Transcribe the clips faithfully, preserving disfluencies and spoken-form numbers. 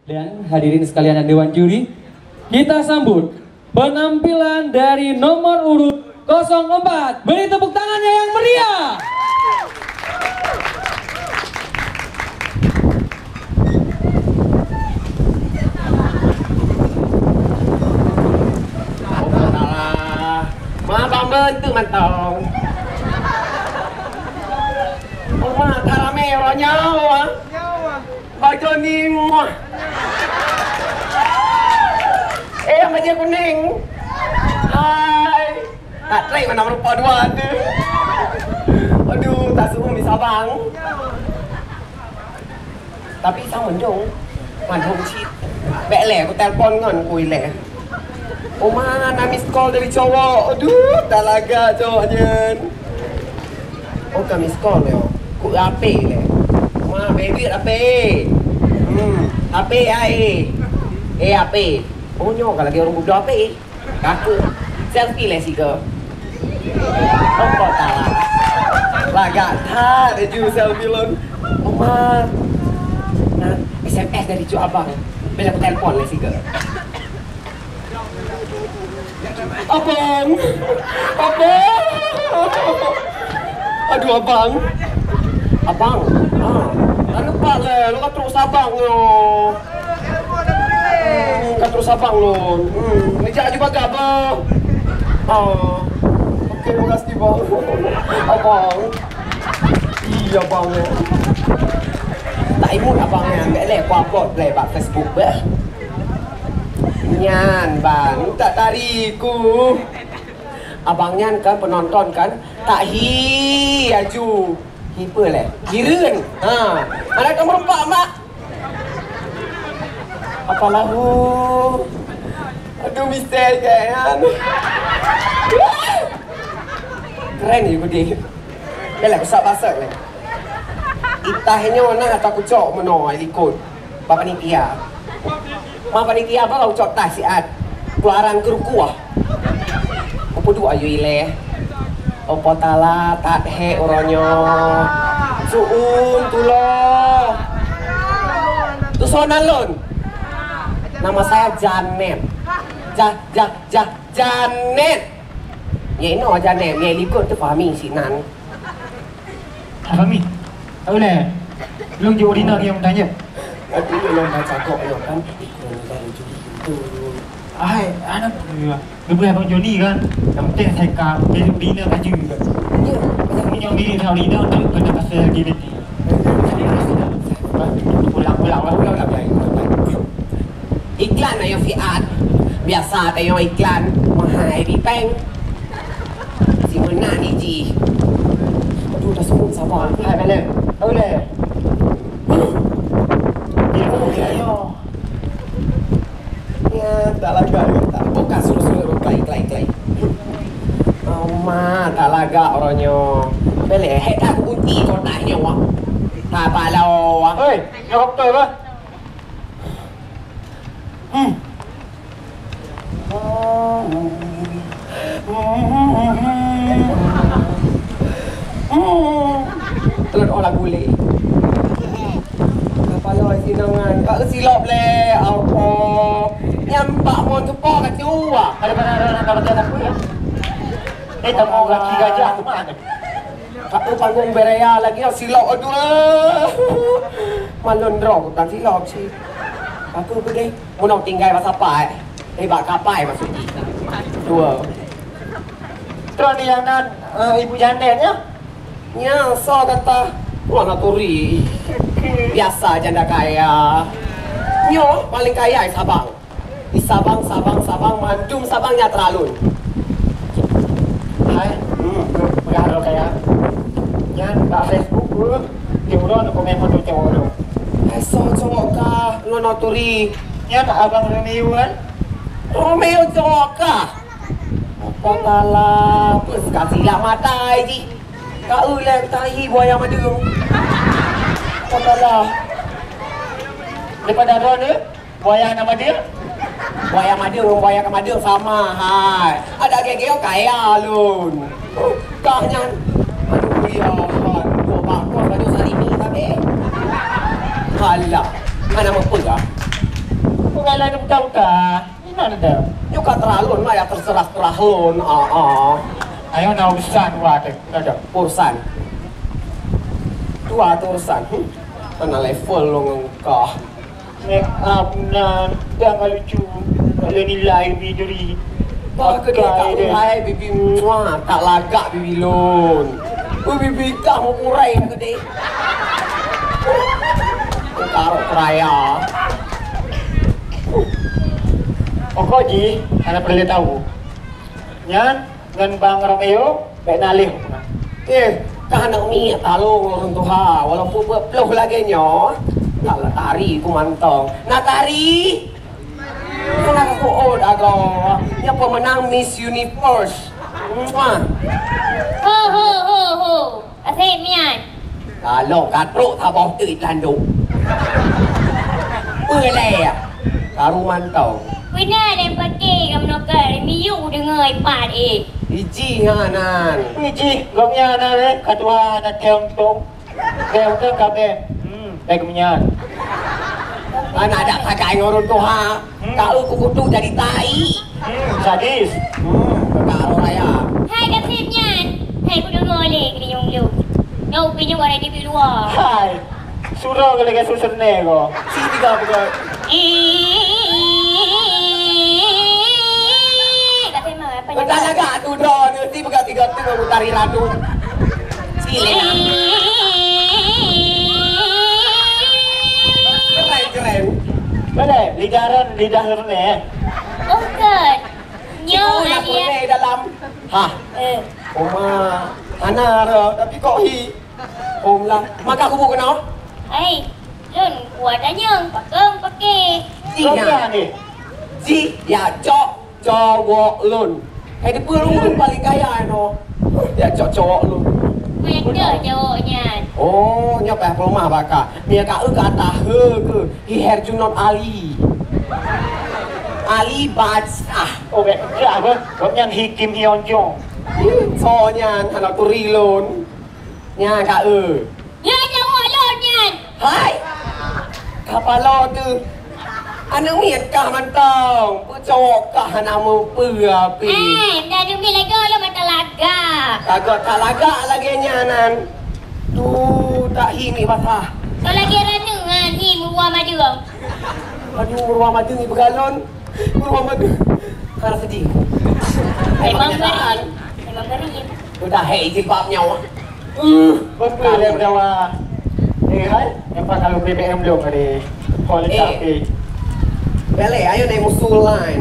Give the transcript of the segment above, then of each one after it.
Dan hadirin sekalian dan dewan juri, kita sambut penampilan dari nomor urut kosong empat. Beri tepuk tangannya yang meriah. Ma bang bentuk mantong. Uma tak ramé orang nyawa. Bak Joni muah. Eh, bajèe kuning. Hai. Tak trek mana meureumpok dua tu. Aduh, tak suruh mi sabang. Tapi sang mendung. Mandum cit. Bèk lé, aku telpon ngon ku ilèe. Oma, na miss call dari cowok. Aduh, tak lagak cowok nyan. Oh, ka miss call yo. Ku H P lé. Ma, baby H P. Hmm, H P ai. Eh, H P. Oh, nyoe ka lagi ureueng budak H P. Ka keuh. Selfie lé sigoe. Oh, kok tak. Lagak that laju selfie lôn. Oma. Nah, S M S dari cut abang. Bila aku telpon lé sigoe. Abang! Abang! Aduh, abang! Abang! Ah, tak lupa lé, lu ka trok sabang nyoe. Hmm, ka trok sabang lôn. Hmm, neujak aju bagah, bang. Ah. Okey, makasih, bang. Abang. Iya, bang. Tak imut abang nyan, bèk lé ku upload lé bak Facebook beh. Nyan, bang, tak tari ku. Abang nyan kan penonton kan, tak hi aju. Hi peue lé? Hireuen. Ha. Mana kamu rempak, Mak? Apa lahu? Aduh, misai kan. Keren ya, Budi. Yalah, besar pasal ni. Itah nyoe na ata kucok meunoe likot. Bak panitia. Ma panitia ba ucok tah siat. Keluaran keurukuah. Kupeuduk ayu ilée. Opo tala that hek uroe nyoe. Suun tulo. Tusonan lôn. Nama saya Janet. Jah, jah, jah, Janet. Nyek inoe Janet, nyek likot teu Fahmi sinan. Abang Mi, tahu leh. Lôn jok Rina nyang tanya. Tapi lôn baca kok nyoe kan, ikon dari juri itu. Ai, anak, geubri Abang Joni kan. Yang penting saya ka, besok Rina baju juga. Ya, menyang diri tahu Rina untuk kena pasal G B T. Ulang-ulang lah, ulang-ulang. Iklan ayo siat. Biasa tayo iklan mahai di peng. Si meunan ni jih. Aduh, dah sebut sabar. Hai, Belen. Tahu leh. Ilmu kaya. Ya, tak lagak ya. Tak buka suruh-suruh klai, klai, klai. Oma, tak lagak orangnya. Belen, hek tak kunci kotaknya wak. Tak pala wak. Hei, nyoh betul lah. Hmm. Telat olah gulé. Kepala isi dengan. Kak silop lé. Apa? Nyampak mon tu po kacau. Ada pada ada nak baca apa ya? Eh, tak mau laki gajah tu mana? Ka eu panggung beuraya lagi nyang silop, aduh. Malon droe bukan silop cit. Aku peudeh, meunong tinggai bak sapai. Eh, bak kapai maksud jih. Dua. Trok ni nyang nan, eh, Ibu Janet nyan? Nya, soe gata? Wana turi. Biasa janda kaya. Nyoe paling kaya di Sabang. Di Sabang, Sabang, Sabang, mandum Sabang nyang teuralun. Hai, hmm, peugah droe kaya. Nyan bak Facebook tu, tiep uroe na komen foto cowok tu. Hai, soe cowok kah, nyoe turi? Nyan abang Romeo kan? Romeo cowok kah? Apa salah? Apa sekali lah mata jih? Ka uleng tahi buaya madeueng. Apa salah? Daripada droe ni? Buaya na madeueng? Buaya madeueng ngon buaya ka madeueng sama hai. Ada gege kaya lôn. Kah nyan. Aduh, ya, aduh, bakos, aduh, sarimi tapi. Halah, mana meupeugah? Lain uta-uta. Inan dah. Nyoe ka terah lôn lah, ya terserah-terah lôn. Ah, ah. Ayo na urusan wah teh. Ada. Urusan. Dua tu urusan. Hmm. Mana level lo ngon kah? Make up nan dah nggak lucu. Kalau nilai lebih duri. Bah, kedai kau hai bibi muah, tak lagak bibi lôn. Ui, bibi kah mau kurai kedai. Taruh keraya. Pokok jih, hana peureulée tahu. Nyan ngon Bang Romeo, bèk na lé. Eh, ka hana miet talo ngon ureueng tuha, walaupun beuploh lagèe nyoe, ka la tari ku mantong. Na tari? Hana ka kuôt agoe. Nyoe pemenang Miss Universe. Muah. Ho, ho, ho, ho. Asép nyan. Kalau ka trok saboh teuk tanduk. Peue lé? Karu mantong. Peue na lé paké kamoe nokoi, miyueb deungoe ipat éh. Iji nyan nan. Iji, gobnyan nan, eh, ka tuha na thèe untông. Bèk untông ka bèk. Hmm, bèk gobnyan. Aneuk dak sagai ngon ureueng tuha. Hmm. Ka eu kukutuk jadi tai. Hmm, sadis. Hmm, peugah raya. Hai, gasien nyan. Hai, kudeungoe lé keuneuk lôn. Nyoe upih nyoe ada di luwa. Hai. Surok lagèe susun nè ko. Si tiga peugah. Ih, gasien mah, apa nyan? Udah lagak tu dah, ni si peugah tiga tu baru tari radu. Si lé. Keren, keren. Boleh, lidah ron, lidah ron, eh. Oh, kan. Nyoe, oh, nak Alia. Boleh dalam. Hah. Eh. Oma, hana ro, tapi kok hi. Om lah. Maka kubu kena. Hai, lôn kuat anyang, pakong pakai. Ji, kau ya. Dah ni. Ji, ya, cok. Cowok lôn. Hai, di peue lôn paling kaya no. Ya, cok cowok lôn. Betul cowok nyan. Oh, nyoe payah peulumah baka. Mia ka eu ka tahe ke Ki Herjunot Ali. Ali Badsah. Oh, bèk, ya apa? Gobnyan Hi Kim Hyun Jong. So nyan hana turi lôn. Nya ka eu. Nyan nyawa lôn nyan. Hai! Kapalo tu. Aneuk miet kah mantong. Peucowok kah hana meupeue api. Eh, dah demi lego lôn mata lagak. Lagak tak lagak lagèe nyan nan. Tu tak hi mi basah. Kau lagi raneuk ngan hi meurua madeueng. Aduh, meurua madeueng ipeugah lôn. Meurua madeueng. Hana sedih. Memang ngeri. Memang ngeri. Udah, hei, jilbab nyawa. Uh, betul yang dawa. Eh, hai, nampak kalau B B M dong tadi. Kualitas Eh. api. Balik, ayo naik musuh lain.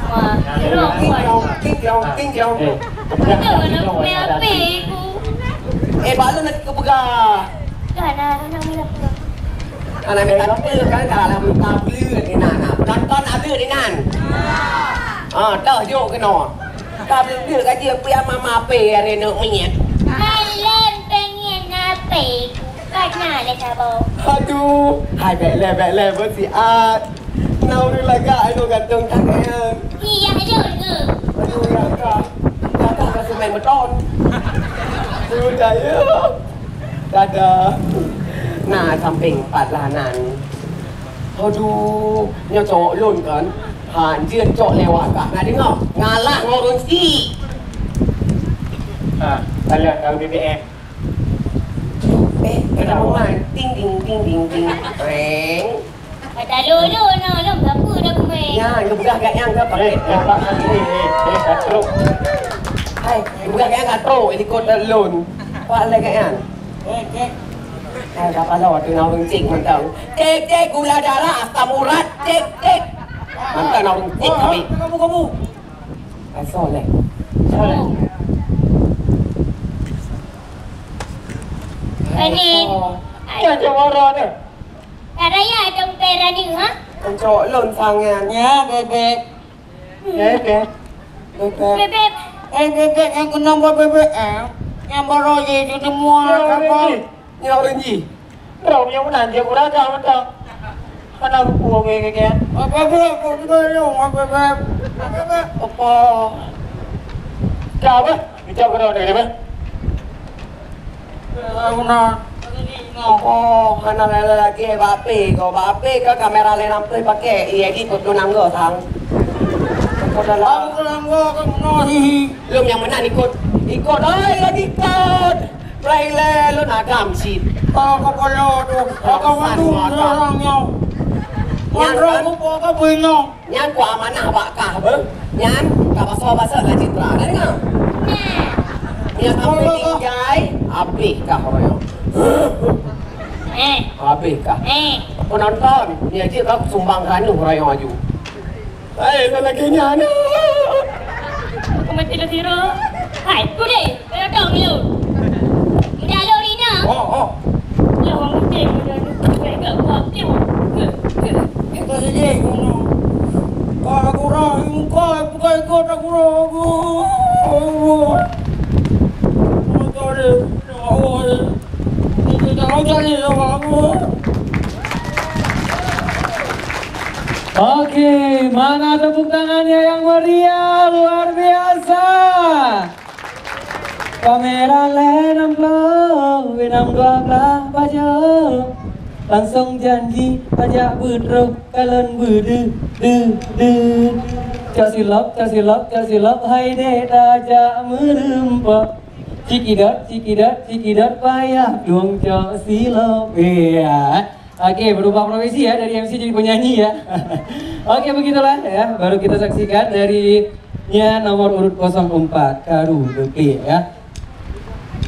Wah, Ting dong, ting dong, ting dong. Eh, Betul, nak kena api aku. Eh, baru nak kepegang. Dah, dah, dah, dah, dah. Anak minta apa kan dalam muka bleu ni nan. Penonton ada di nan. Ah, dah jok kena. Ka bleu-bleu ka jeuet piah mama ape hari neuk miet. Malam pengen ape ku kat na le sabo. Aduh, hai bèk lé, bèk lé, beusiat. Na ureueng lagak inoe ganteng that nyan. Iya, iya ke? Aduh, ya ka. Ya ka, ka semen beton. Aduh, daya. Dadah. Na sampéng pat lah nan. Aduh, nyoe cowok lôn kan. Han jeuet cok lewat kah. Na deungoe? Ngalah ngon ureueng syiek. Ha, salah tahu B B M. Eh, kena main. Ting, ting, ting, ting, ting. Reng. Kata lulu, no, lom, gapu dah kumai. Ya, dia peugah kat yang ke Eh, pakai. Nampak nanti, eh, eh, eh, kat truk. Hai, dia peugah kat yang kat truk, ini kau dah lun. Pak lagi kat yang. Eh, cek. Hai, dah pala waktu nak orang cek mantap. Cek, cek, gula darah, asam urat, cek, cek. Mantap nak orang cek kami. Kamu, kamu. Hai, soleh. Soleh. Ini. Oh. Jangan jawara ni. Kat raya ada umpai rani, ha? Kencok lon sangat. Ya, bebek. Bebek. Bebek. Bebek. Eh, bebek yang kena buat bebek, eh. Yang baru je itu semua. Ya, apa? Bebek. Nyoe ureueng jih. Droe nyang meunan jeuet gurada mantong. Hana geupeue geuh-geuh. Apa, apa, apa, apa, apa, apa, apa? Apa? Ka apa? Geucok keudroe lagèe apa? Ka meunan. Oh, hana lagèe bak P K. Bak P K kamera lhèe nam ploh pakai, iya di kut tunang go sang. Kut dalam. Aku keulanggo ke meunoh hihi. Lôn nyang meunan ikut. Ikut, oi, lagi ikut. Prai lé lôn agam cit. Oh, kepala tu. Aku San madu mata. Orang nyaw. Nyan kan? Aku bawa ke bengong. Nyan ku amanah bak kah beuh. Nyan ka basoe-basoe lam citra. Ka deungö? Nyan sampai tinggai, habéh kah orang nyoe. Eh. Habéh kah? Eh. Penonton, ni aja kau sumbang kanu orang nyoe aju. Eh, lelaki nyan. Aku mati lah siro. Hai, ku deh. Kaya dong lu. Udah lu Rina. Oh, oh. Lah orang mati. Udah lu. Kaya gak buat dia. Kita sini kono. Kau aku dah muka bukan kau tak guru aku. Motor dia. Oh. Kita tahu cari sama aku. Oke, mana tepuk tangannya yang meriah, luar biasa. Kamera lhèe nam ploh, nam dua blah bajèe. Langsung janji tajak beutroh kalon beudeuh, deuh, deuh. Cok silop, cok silop, cok silop, hai dek tajak meureumpok. Cikidot, cikidot, cikidot, payah plueng cok silop. Iya. Oke, berubah profesi ya, dari M C jadi penyanyi ya. Oke, begitulah ya, baru kita saksikan dari nya nomor urut kosong empat, Karu Depe ya.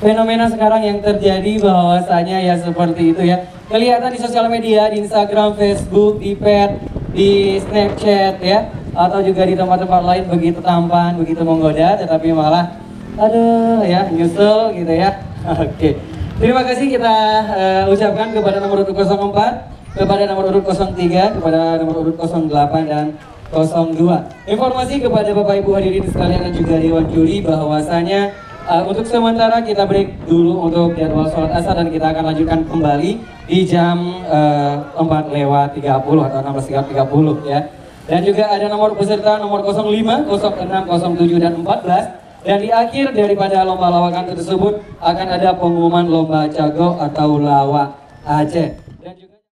Fenomena sekarang yang terjadi bahwasanya ya seperti itu ya. Kelihatan di sosial media, di Instagram, Facebook, di Pet, di Snapchat ya, atau juga di tempat-tempat lain begitu tampan, begitu menggoda, tetapi malah aduh ya, nyusul gitu ya. Oke. Terima kasih kita eh, ucapkan kepada nomor urut kosong empat, kepada nomor urut kosong tiga, kepada nomor urut kosong delapan dan kosong dua. Informasi kepada Bapak Ibu hadirin sekalian dan juga dewan juri bahwasanya eh, untuk sementara kita break dulu untuk jadwal sholat asar dan kita akan lanjutkan kembali di jam eh, empat lewat tiga puluh atau enam belas lewat tiga puluh ya. Dan juga ada nomor peserta nomor kosong lima, kosong enam, kosong tujuh dan empat belas. Dan di akhir daripada lomba lawakan tersebut akan ada pengumuman lomba cagok atau lawak Aceh. Dan juga